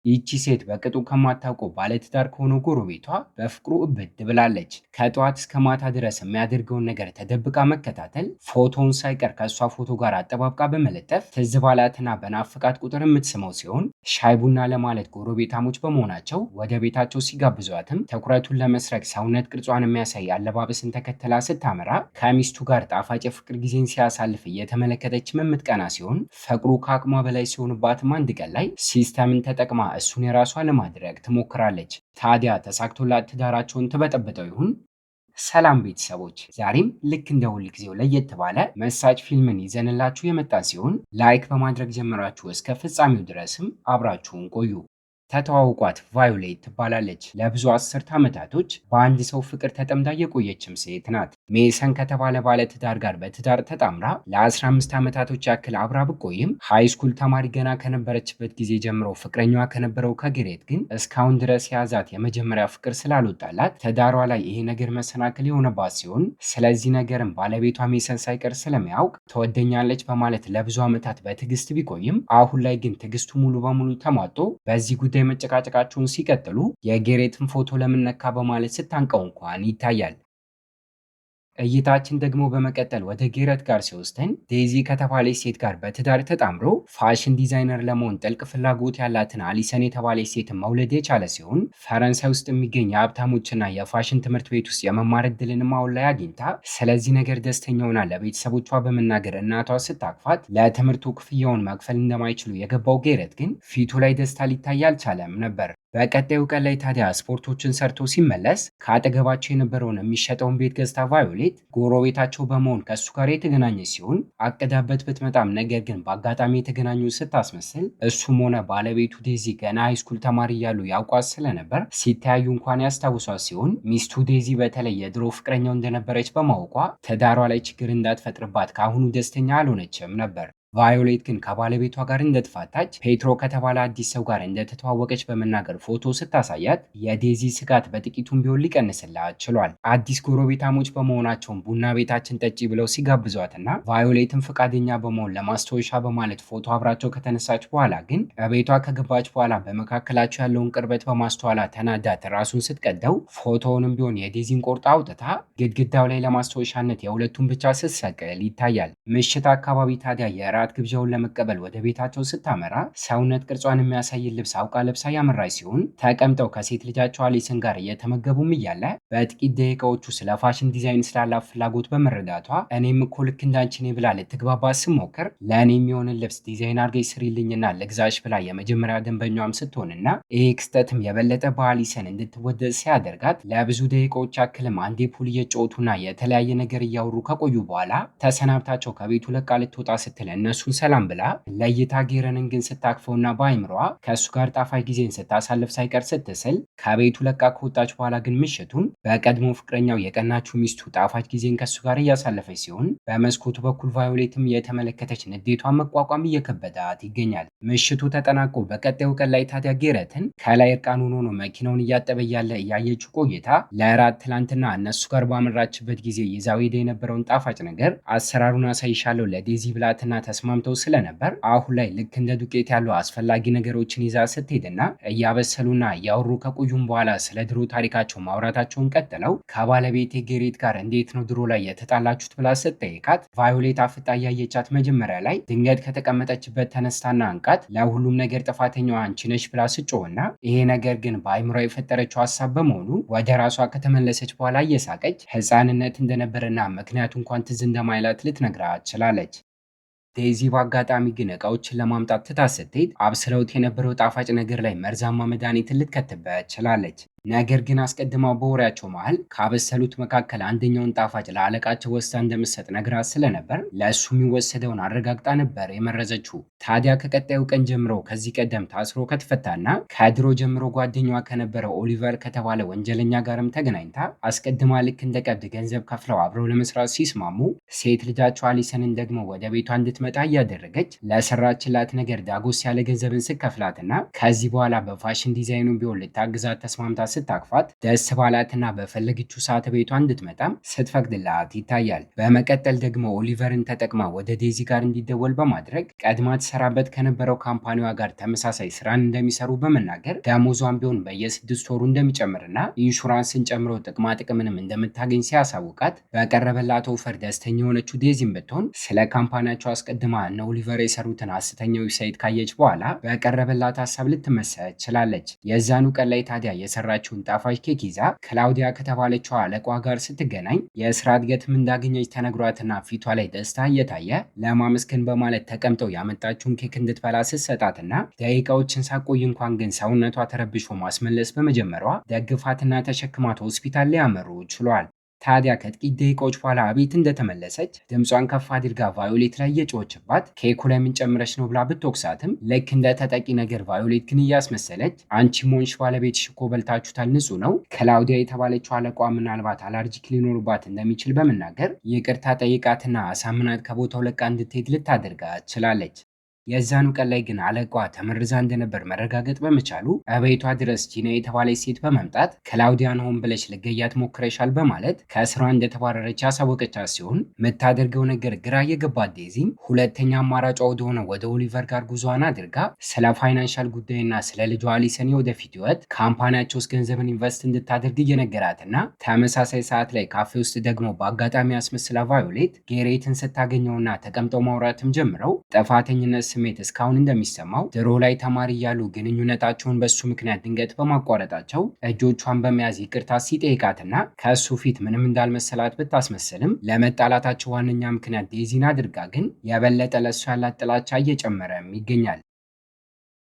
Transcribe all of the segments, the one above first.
ይቺ ሴት በቅጡ ከማታውቀው ባለትዳር ከሆነው ጎረቤቷ በፍቅሩ እብድ ብላለች። ከጠዋት እስከ ማታ ድረስ የሚያደርገውን ነገር ተደብቃ መከታተል፣ ፎቶውን ሳይቀር ከእሷ ፎቶ ጋር አጠባብቃ በመለጠፍ ትዝ ባላትና በናፍቃት ቁጥር የምትስመው ሲሆን፣ ሻይ ቡና ለማለት ጎረቤታሞች በመሆናቸው ወደ ቤታቸው ሲጋብዟትም ትኩረቱን ለመስረቅ ሰውነት ቅርጿን የሚያሳይ አለባበስን ተከትላ ስታመራ ከሚስቱ ጋር ጣፋጭ የፍቅር ጊዜን ሲያሳልፍ እየተመለከተችም የምትቀና ሲሆን፣ ፍቅሩ ከአቅሟ በላይ ሲሆንባትም አንድ ቀን ላይ system ን ተጠቅማ እሱን የራሷ ለማድረግ ትሞክራለች። ታዲያ ተሳክቶላት ትዳራቸውን ትበጠብጠው ይሆን? ሰላም ቤተሰቦች፣ ዛሬም ልክ እንደ ሁልጊዜው ለየት ባለ መሳጭ ፊልምን ይዘንላችሁ የመጣን ሲሆን፣ like በማድረግ ጀምራችሁ እስከ ፍጻሜው ድረስም አብራችሁን ቆዩ። ተተዋውቋት ቫዮሌት ትባላለች። ለብዙ አስርት ዓመታቶች በአንድ ሰው ፍቅር ተጠምዳ የቆየችም ሴት ናት። ሜሰን ከተባለ ባለ ትዳር ጋር በትዳር ተጣምራ ለ15 ዓመታቶች ያክል አብራ ብቆይም high school ተማሪ ገና ከነበረችበት ጊዜ ጀምሮ ፍቅረኛዋ ከነበረው ከግሬት ግን እስካሁን ድረስ የያዛት የመጀመሪያ ፍቅር ስላልወጣላት ትዳሯ ላይ ይሄ ነገር መሰናክል የሆነባት ሲሆን፣ ስለዚህ ነገርም ባለቤቷ ሜሰን ሳይቀር ስለሚያውቅ ትወደኛለች በማለት ለብዙ ዓመታት በትዕግስት ቢቆይም አሁን ላይ ግን ትዕግስቱ ሙሉ በሙሉ ተሟጦ በዚህ ጉዳይ መጨቃጨቃቸውን ሲቀጥሉ የጌሬትን ፎቶ ለምን ነካ በማለት ስታንቀው እንኳን ይታያል። እይታችን ደግሞ በመቀጠል ወደ ጌረት ጋር ሲወስደን ዴዚ ከተባለች ሴት ጋር በትዳር ተጣምሮ fashion designer ለመሆን ጥልቅ ፍላጎት ያላትን አሊሰን የተባለች ሴትን መውለድ የቻለ ሲሆን፣ ፈረንሳይ ውስጥ የሚገኝ የሀብታሞችና የፋሽን ትምህርት ቤት ውስጥ የመማር እድልንም አሁን ላይ አግኝታ ስለዚህ ነገር ደስተኛ ሆና ለቤተሰቦቿ በመናገር እናቷ ስታቅፋት ለትምህርቱ ክፍያውን መክፈል እንደማይችሉ የገባው ጌረት ግን ፊቱ ላይ ደስታ ሊታይ አልቻለም ነበር። በቀጣዩ ቀን ላይ ታዲያ ስፖርቶችን ሰርቶ ሲመለስ ከአጠገባቸው የነበረውን የሚሸጠውን ቤት ገዝታ ቫዮሌት ጎረቤታቸው በመሆን ከእሱ ጋር የተገናኘ ሲሆን፣ አቅዳበት ብትመጣም ነገር ግን በአጋጣሚ የተገናኙ ስታስመስል እሱም ሆነ ባለቤቱ ዴዚ ገና high school ተማሪ እያሉ ያውቋት ስለነበር ሲተያዩ እንኳን ያስታውሷት ሲሆን፣ ሚስቱ ዴዚ በተለይ የድሮ ፍቅረኛው እንደነበረች በማወቋ ትዳሯ ላይ ችግር እንዳትፈጥርባት ከአሁኑ ደስተኛ አልሆነችም ነበር። ቫዮሌት ግን ከባለቤቷ ጋር እንደተፋታች ፔትሮ ከተባለ አዲስ ሰው ጋር እንደተተዋወቀች በመናገር ፎቶ ስታሳያት የዴዚ ስጋት በጥቂቱም ቢሆን ሊቀንስላት ችሏል። አዲስ ጎረቤታሞች በመሆናቸውን ቡና ቤታችን ጠጪ ብለው ሲጋብዟትና ቫዮሌትን ፈቃደኛ በመሆን ለማስታወሻ በማለት ፎቶ አብራቸው ከተነሳች በኋላ ግን በቤቷ ከገባች በኋላ በመካከላቸው ያለውን ቅርበት በማስተዋላ ተናዳ ራሱን ስትቀደው ፎቶውንም ቢሆን የዴዚን ቆርጣ አውጥታ ግድግዳው ላይ ለማስታወሻነት የሁለቱን ብቻ ስትሰቅል ይታያል። ምሽት አካባቢ ታዲያ የራት ግብዣውን ለመቀበል ወደ ቤታቸው ስታመራ ሰውነት ቅርጿን የሚያሳይ ልብስ አውቃ ለብሳ ያመራች ሲሆን፣ ተቀምጠው ከሴት ልጃቸው አሊሰን ጋር እየተመገቡም እያለ በጥቂት ደቂቃዎቹ ስለ fashion design ስላላት ፍላጎት በመረዳቷ እኔም እኮ ልክ እንዳንቺ ነኝ ብላ ልትግባባ ስትሞክር ለእኔ የሚሆንን ልብስ ዲዛይን አድርገሽ ስሪልኝና ልግዛሽ ብላ የመጀመሪያ ደንበኛዋም ስትሆንና ይሄ ክስተትም የበለጠ በአሊሰን እንድትወደድ ሲያደርጋት ለብዙ ደቂቃዎች ያክልም አንዴ pool እየጫወቱና የተለያየ ነገር እያወሩ ከቆዩ በኋላ ተሰናብታቸው ከቤቱ ለቃ ልትወጣ ስትል እነሱን ሰላም ብላ ለይታ ጌረንን ግን ስታቅፈውና በአይምሯ ከእሱ ጋር ጣፋጭ ጊዜን ስታሳልፍ ሳይቀር ስትስል ከቤቱ ለቃ ከወጣች በኋላ ግን ምሽቱን በቀድሞ ፍቅረኛው የቀናችው ሚስቱ ጣፋጭ ጊዜን ከእሱ ጋር እያሳለፈች ሲሆን፣ በመስኮቱ በኩል ቫዮሌትም የተመለከተች ንዴቷን መቋቋም እየከበዳት ይገኛል። ምሽቱ ተጠናቆ በቀጣዩ ቀን ላይ ታዲያ ጌረትን ከላይ እርቃኑን ሆኖ መኪናውን እያጠበ እያለ እያየችው ቆይታ ለራት ትላንትና እነሱ ጋር ባመራችበት ጊዜ ይዛው ሄዳ የነበረውን ጣፋጭ ነገር አሰራሩን አሳይሻለሁ ለዴዚ ብላትና ተስማምተው ስለነበር አሁን ላይ ልክ እንደ ዱቄት ያሉ አስፈላጊ ነገሮችን ይዛ ስትሄድና እያበሰሉና እያወሩ ከቆዩም በኋላ ስለ ድሮ ታሪካቸው ማውራታቸውን ቀጥለው ከባለቤቴ ጌሬት ጋር እንዴት ነው ድሮ ላይ የተጣላችሁት ብላ ስትጠይቃት ቫዮሌት አፍጣ እያየቻት መጀመሪያ ላይ ድንገት ከተቀመጠችበት ተነስታና አንቃት ለሁሉም ነገር ጥፋተኛዋ አንቺ ነሽ ብላ ስጮህና ይሄ ነገር ግን በአይምሯ የፈጠረችው ሀሳብ በመሆኑ ወደ ራሷ ከተመለሰች በኋላ እየሳቀች ሕፃንነት እንደነበረና ምክንያቱ እንኳን ትዝ እንደማይላት ልትነግራት ችላለች። ዴዚ በአጋጣሚ ግን እቃዎችን ለማምጣት ትታ ስትሄድ አብስለውት የነበረው ጣፋጭ ነገር ላይ መርዛማ መድኃኒትን ልትከትበት ችላለች። ነገር ግን አስቀድማ በወሬያቸው መሃል ካበሰሉት መካከል አንደኛውን ጣፋጭ ለአለቃቸው ወስዳ እንደምትሰጥ ነግራት ስለነበር ለእሱ የሚወሰደውን አረጋግጣ ነበር የመረዘችው። ታዲያ ከቀጣዩ ቀን ጀምሮ ከዚህ ቀደም ታስሮ ከተፈታና ከድሮ ጀምሮ ጓደኛዋ ከነበረ ኦሊቨር ከተባለ ወንጀለኛ ጋርም ተገናኝታ አስቀድማ ልክ እንደ ቀብድ ገንዘብ ከፍለው አብረው ለመስራት ሲስማሙ ሴት ልጃቸው አሊሰንን ደግሞ ወደ ቤቷ እንድትመጣ እያደረገች ለሰራችላት ነገር ዳጎስ ያለ ገንዘብን ስትከፍላትና ከዚህ በኋላ በ fashion design ኑ ቢሆን ልታግዛት ተስማምታ ስታቅፋት ደስ ባላትና በፈለገችው ሰዓት ቤቷ እንድትመጣም ስትፈቅድላት ይታያል። በመቀጠል ደግሞ ኦሊቨርን ተጠቅማ ወደ ዴዚ ጋር እንዲደወል በማድረግ ቀድማ ትሰራ ትሰራበት ከነበረው company ዋ ጋር ተመሳሳይ ስራን እንደሚሰሩ በመናገር ደሞዟን ቢሆን በየ6 ወሩ እንደሚጨምርና ኢንሹራንስን ጨምሮ ጥቅማ ጥቅምንም እንደምታገኝ ሲያሳውቃት በቀረበላት offer ደስተኛ የሆነችው ዴዚም ብትሆን ስለ company ያቸው አስቀድማ እነ ኦሊቨር የሰሩትን ሐሰተኛ website ካየች በኋላ በቀረበላት ሀሳብ ልትመሰጥ ችላለች። የዛኑ ቀን ላይ ታዲያ የሰራችውን ጣፋጭ ኬክ ይዛ ክላውዲያ ከተባለችው አለቋ ጋር ስትገናኝ የስራ እድገትም እንዳገኘች ተነግሯትና ፊቷ ላይ ደስታ እየታየ ለማመስገን በማለት ተቀምጠው ያመጣችውን ኬክ እንድትበላ ስትሰጣትና ደቂቃዎችን ሳቆይ እንኳን ግን ሰውነቷ ተረብሾ ማስመለስ በመጀመሯ ደግፋትና ተሸክማት ሆስፒታል ሊያመሩ ችሏል። ታዲያ ከጥቂት ደቂቃዎች በኋላ ቤት እንደተመለሰች ድምጿን ከፍ አድርጋ ቫዮሌት ላይ እየጮኸችባት ኬኩ ላይ ምን ጨምረሽ ነው ብላ ብትወቅሳትም ልክ እንደ ተጠቂ ነገር ቫዮሌት ግን እያስመሰለች አንቺም ሆንሽ ባለቤትሽ እኮ በልታችሁታል፣ ንጹህ ነው። ክላውዲያ የተባለችው አለቋ ምናልባት allergic ሊኖርባት እንደሚችል በመናገር ይቅርታ ጠይቃትና አሳምናት ከቦታው ለቃ እንድትሄድ ልታደርጋት ችላለች። የዛኑ ቀን ላይ ግን አለቋ ተመርዛ እንደነበር መረጋገጥ በመቻሉ እቤቷ ድረስ ጂና የተባለች ሴት በመምጣት ክላውዲያን ሆን ብለሽ ልትገያት ሞክረሻል በማለት ከስራ እንደተባረረች ያሳወቀቻት ሲሆን የምታደርገው ነገር ግራ የገባት ዴዚም ሁለተኛ አማራጯ ወደሆነ ወደ ኦሊቨር ጋር ጉዞዋን አድርጋ ስለ financial ጉዳይና ስለ ልጇ አሊሰን የወደፊት ህይወት company ያቸው ውስጥ ገንዘብን invest እንድታደርግ እየነገራትና ተመሳሳይ ሰዓት ላይ ካፌ ውስጥ ደግሞ በአጋጣሚ አስመስላ ቫዮሌት ጌሬትን ስታገኘውና ተቀምጠው ማውራትም ጀምረው ጥፋተኝነት ስሜት እስካሁን እንደሚሰማው ድሮ ላይ ተማሪ እያሉ ግንኙነታቸውን በሱ ምክንያት ድንገት በማቋረጣቸው እጆቿን በመያዝ ይቅርታ ሲጠይቃትና ከእሱ ፊት ምንም እንዳልመሰላት ብታስመስልም ለመጣላታቸው ዋነኛ ምክንያት ዴዚን አድርጋ ግን የበለጠ ለእሱ ያላት ጥላቻ እየጨመረም ይገኛል።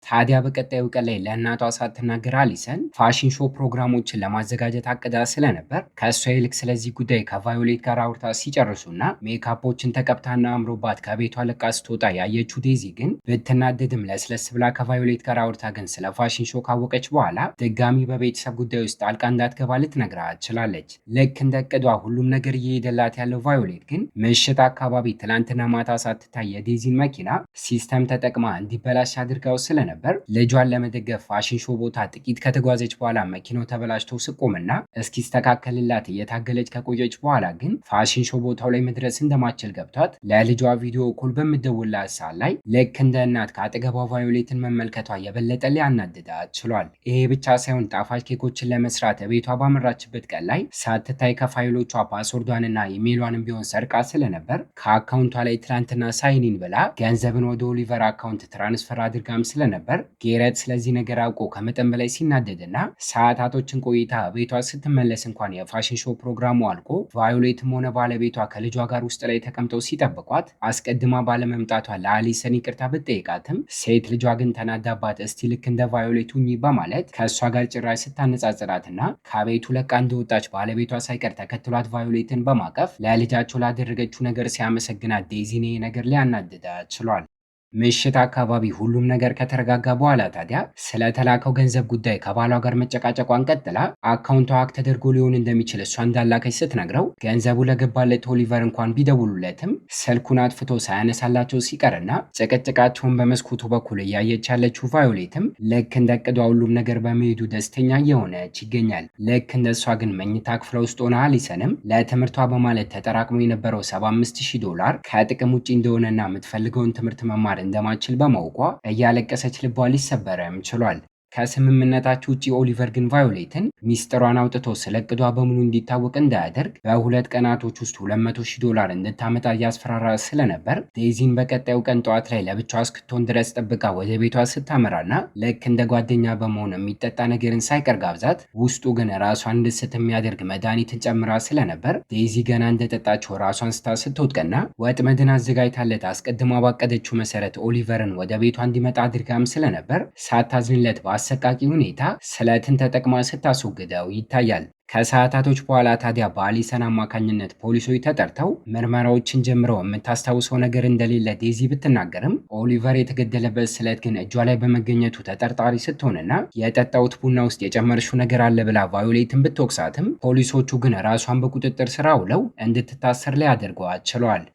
ታዲያ በቀጣዩ ቀን ላይ ለእናቷ ሳትናገር አሊሰን fashion show ፕሮግራሞችን ለማዘጋጀት አቅዳ ስለነበር ከእሷ ይልቅ ስለዚህ ጉዳይ ከቫዮሌት ጋር አውርታ ሲጨርሱና ሜካፖችን ተቀብታና አምሮባት ከቤቷ ለቃ ስትወጣ ያየችው ዴዚ ግን ብትናደድም ለስለስ ብላ ከቫዮሌት ጋር አውርታ ግን ስለ fashion show ካወቀች በኋላ ድጋሚ በቤተሰብ ጉዳይ ውስጥ ጣልቃ እንዳትገባ ልትነግራት ችላለች። ልክ እንደ እቅዷ ሁሉም ነገር እየሄደላት ያለው ቫዮሌት ግን ምሽት አካባቢ ትላንትና ማታ ሳትታይ የዴዚን መኪና system ተጠቅማ እንዲበላሽ አድርጋው ስለነበር ልጇን ለመደገፍ fashion show ቦታ ጥቂት ከተጓዘች በኋላ መኪናው ተበላሽቶ ስቆምና እስኪስተካከልላት እየታገለች ከቆየች በኋላ ግን fashion show ቦታው ላይ መድረስ እንደማትችል ገብቷት ለልጇ video call በምትደውልላት ሰዓት ላይ ልክ እንደ እናት ከአጠገቧ ቫዮሌትን መመልከቷ የበለጠ ሊያናድዳት ችሏል። ይሄ ብቻ ሳይሆን ጣፋጭ ኬኮችን ለመስራት ቤቷ ባመራችበት ቀን ላይ ሳትታይ ከፋይሎቿ password ዷንና ኢሜይሏንም ቢሆን ሰርቃ ስለነበር ከ account ቷ ላይ ትላንትና sign in ብላ ገንዘብን ወደ ኦሊቨር account transfer አድርጋም ስለነበር ጌረት ስለዚህ ነገር አውቆ ከመጠን በላይ ሲናደድና ሰዓታቶችን ቆይታ ቤቷ ስትመለስ እንኳን የ fashion show ፕሮግራሙ አልቆ ቫዮሌትም ሆነ ባለቤቷ ከልጇ ጋር ውስጥ ላይ ተቀምጠው ሲጠብቋት አስቀድማ ባለመምጣቷ ለአሊሰን ይቅርታ ብትጠይቃትም ሴት ልጇ ግን ተናዳባት እስቲ ልክ እንደ ቫዮሌት ሁኚ በማለት ከእሷ ጋር ጭራሽ ስታነጻጽራትና ከቤቱ ለቃ እንደወጣች ባለቤቷ ሳይቀር ተከትሏት ቫዮሌትን በማቀፍ ለልጃቸው ላደረገችው ነገር ሲያመሰግናት ዴዚን ይሄ ነገር ሊያናድዳት ችሏል። ምሽት አካባቢ ሁሉም ነገር ከተረጋጋ በኋላ ታዲያ ስለተላከው ገንዘብ ጉዳይ ከባሏ ጋር መጨቃጨቋን ቀጥላ account ቷ hack ተደርጎ ሊሆን እንደሚችል እሷ እንዳላከች ስትነግረው ገንዘቡ ለገባለት ኦሊቨር እንኳን ቢደውሉለትም ስልኩን አጥፍቶ ሳያነሳላቸው ሲቀርና ጭቅጭቃቸውን በመስኮቱ በኩል እያየች ያለችው ቫዮሌትም ልክ እንደ እቅዷ ሁሉም ነገር በመሄዱ ደስተኛ እየሆነች ይገኛል። ልክ እንደ እሷ ግን መኝታ ክፍሏ ውስጥ ሆና አሊሰንም ለትምህርቷ በማለት ተጠራቅሞ የነበረው $75,000 ከጥቅም ውጭ እንደሆነና የምትፈልገውን ትምህርት መማር እንደማትችል በማወቋ እያለቀሰች ልቧ ሊሰበርም ችሏል። ከስምምነታቸው ውጪ ኦሊቨር ግን ቫዮሌትን ሚስጥሯን አውጥቶ ስለ እቅዷ በሙሉ እንዲታወቅ እንዳያደርግ በ2 ቀናቶች ውስጥ $200,000 እንድታመጣ እያስፈራራ ስለነበር ዴዚን በቀጣዩ ቀን ጠዋት ላይ ለብቻዋ እስክትሆን ድረስ ጠብቃ ወደ ቤቷ ስታመራና ልክ እንደ ጓደኛ በመሆን የሚጠጣ ነገርን ሳይቀር ጋብዛት ውስጡ ግን ራሷን እንድትስት የሚያደርግ መድኃኒትን ጨምራ ስለነበር ዴዚ ገና እንደጠጣችው ራሷን ስታ ስትወድቅና ወጥመድን አዘጋጅታለት አስቀድማ ባቀደችው መሰረት ኦሊቨርን ወደ ቤቷ እንዲመጣ አድርጋም ስለነበር ሳታዝንለት በአሰቃቂ ሁኔታ ስለትን ተጠቅማ ስታስወግደው ይታያል። ከሰዓታቶች በኋላ ታዲያ በአሊሰን አማካኝነት ፖሊሶች ተጠርተው ምርመራዎችን ጀምረው የምታስታውሰው ነገር እንደሌለ ዴዚ ብትናገርም ኦሊቨር የተገደለበት ስለት ግን እጇ ላይ በመገኘቱ ተጠርጣሪ ስትሆንና የጠጣሁት ቡና ውስጥ የጨመርሽው ነገር አለ ብላ ቫዮሌትን ብትወቅሳትም ፖሊሶቹ ግን ራሷን በቁጥጥር ስር አውለው እንድትታሰር ሊያደርጓት ችለዋል።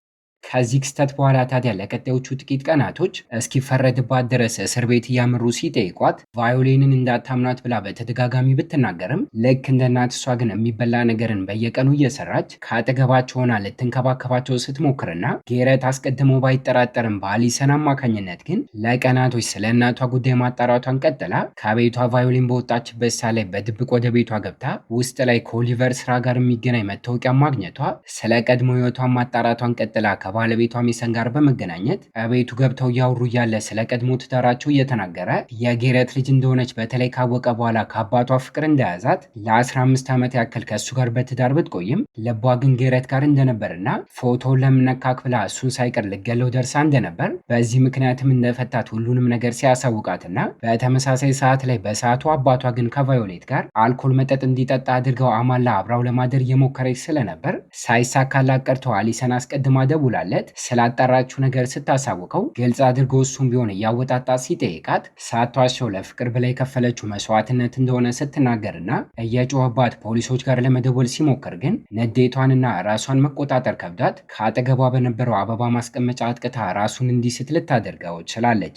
ከዚህ ክስተት በኋላ ታዲያ ለቀጣዮቹ ጥቂት ቀናቶች እስኪፈረድባት ድረስ እስር ቤት እያመሩ ሲጠይቋት ቫዮሌንን እንዳታምናት ብላ በተደጋጋሚ ብትናገርም ልክ እንደ እናት እሷ ግን የሚበላ ነገርን በየቀኑ እየሰራች ከአጠገባቸው ሆና ልትንከባከባቸው ስትሞክርና ጌረት አስቀድሞ ባይጠራጠርም በአሊሰን አማካኝነት ግን ለቀናቶች ስለ እናቷ ጉዳይ ማጣራቷን ቀጥላ ከቤቷ ቫዮሊን በወጣችበት ሰዓት ላይ በድብቅ ወደ ቤቷ ገብታ ውስጥ ላይ ከኦሊቨር ስራ ጋር የሚገናኝ መታወቂያ ማግኘቷ ስለ ቀድሞ ህይወቷን ማጣራቷን ቀጥላ ከባለቤቷ ሜሰን ጋር በመገናኘት ቤቱ ገብተው እያወሩ እያለ ስለ ቀድሞ ትዳራቸው እየተናገረ የጌረት ልጅ እንደሆነች በተለይ ካወቀ በኋላ ከአባቷ ፍቅር እንደያዛት ለ15 ዓመት ያክል ከእሱ ጋር በትዳር ብትቆይም ልቧ ግን ጌረት ጋር እንደነበርና ፎቶውን ለምነካክ ብላ እሱን ሳይቀር ልገለው ደርሳ እንደነበር በዚህ ምክንያትም እንደፈታት ሁሉንም ነገር ሲያሳውቃትና በተመሳሳይ ሰዓት ላይ በሰዓቱ አባቷ ግን ከቫዮሌት ጋር አልኮል መጠጥ እንዲጠጣ አድርገው አማላ አብራው ለማደር እየሞከረች ስለነበር ሳይሳካላት ቀርቶ አሊሰን አስቀድማ ደውላለት ስላጣራችው ነገር ስታሳውቀው ግልጽ አድርጎ እሱም ቢሆን እያወጣጣ ሲጠይቃት ሳትዋሸው ለፍቅር ብላ የከፈለችው መስዋዕትነት እንደሆነ ስትናገርና እየጮኸባት ፖሊሶች ጋር ለመደወል ሲሞክር ግን ንዴቷንና ራሷን መቆጣጠር ከብዷት ከአጠገቧ በነበረው አበባ ማስቀመጫ አጥቅታ ራሱን እንዲስት ልታደርገው ችላለች።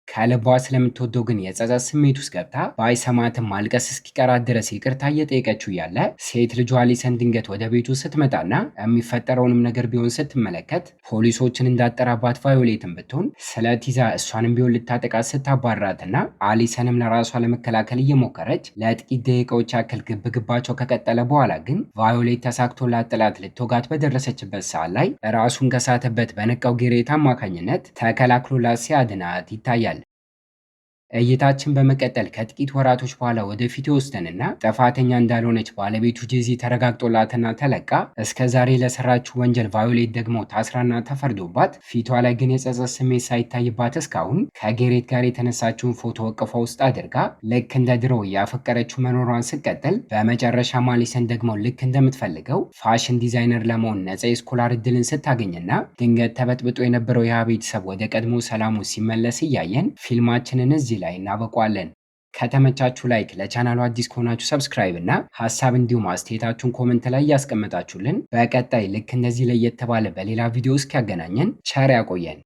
ከልቧ ስለምትወደው ግን የጸጸት ስሜት ውስጥ ገብታ ባይሰማትም ማልቀስ እስኪቀራት ድረስ ይቅርታ እየጠየቀችው ያለ ሴት ልጇ አሊሰን ድንገት ወደ ቤቱ ስትመጣና የሚፈጠረውንም ነገር ቢሆን ስትመለከት ፖሊሶችን እንዳጠራባት ቫዮሌትን ብትሆን ስለት ይዛ እሷንም ቢሆን ልታጠቃት ስታባራትና አሊሰንም ለራሷ ለመከላከል እየሞከረች ለጥቂት ደቂቃዎች ያክል ግብግባቸው ከቀጠለ በኋላ ግን ቫዮሌት ተሳክቶላት ጥላት ልትወጋት በደረሰችበት ሰዓት ላይ ራሱን ከሳተበት በነቃው ጌሬት አማካኝነት ተከላክሎላት ሲያድናት ይታያል። እይታችን በመቀጠል ከጥቂት ወራቶች በኋላ ወደፊት ይወስደንና ጥፋተኛ እንዳልሆነች ባለቤቱ ጄዚ ተረጋግጦላትና ተለቃ እስከ ዛሬ ለሰራችው ወንጀል ቫዮሌት ደግሞ ታስራና ተፈርዶባት ፊቷ ላይ ግን የጸጸት ስሜት ሳይታይባት እስካሁን ከጌሬት ጋር የተነሳችውን ፎቶ እቅፏ ውስጥ አድርጋ ልክ እንደ ድሮ እያፈቀረችው መኖሯን ስትቀጥል፣ በመጨረሻ አሊሰን ደግሞ ልክ እንደምትፈልገው fashion designer ለመሆን ነፃ የ scholar እድልን ስታገኝና ድንገት ተበጥብጦ የነበረው ያ ቤተሰብ ወደ ቀድሞ ሰላሙ ሲመለስ እያየን ፊልማችንን እዚህ ላይ እናበቋለን። ከተመቻችሁ like፣ ለቻናሉ አዲስ ከሆናችሁ subscribe እና ሀሳብ እንዲሁም አስተያየታችሁን comment ላይ እያስቀመጣችሁልን በቀጣይ ልክ እንደዚህ ለየት ባለ በሌላ ቪዲዮ እስኪያገናኘን ቸር ያቆየን።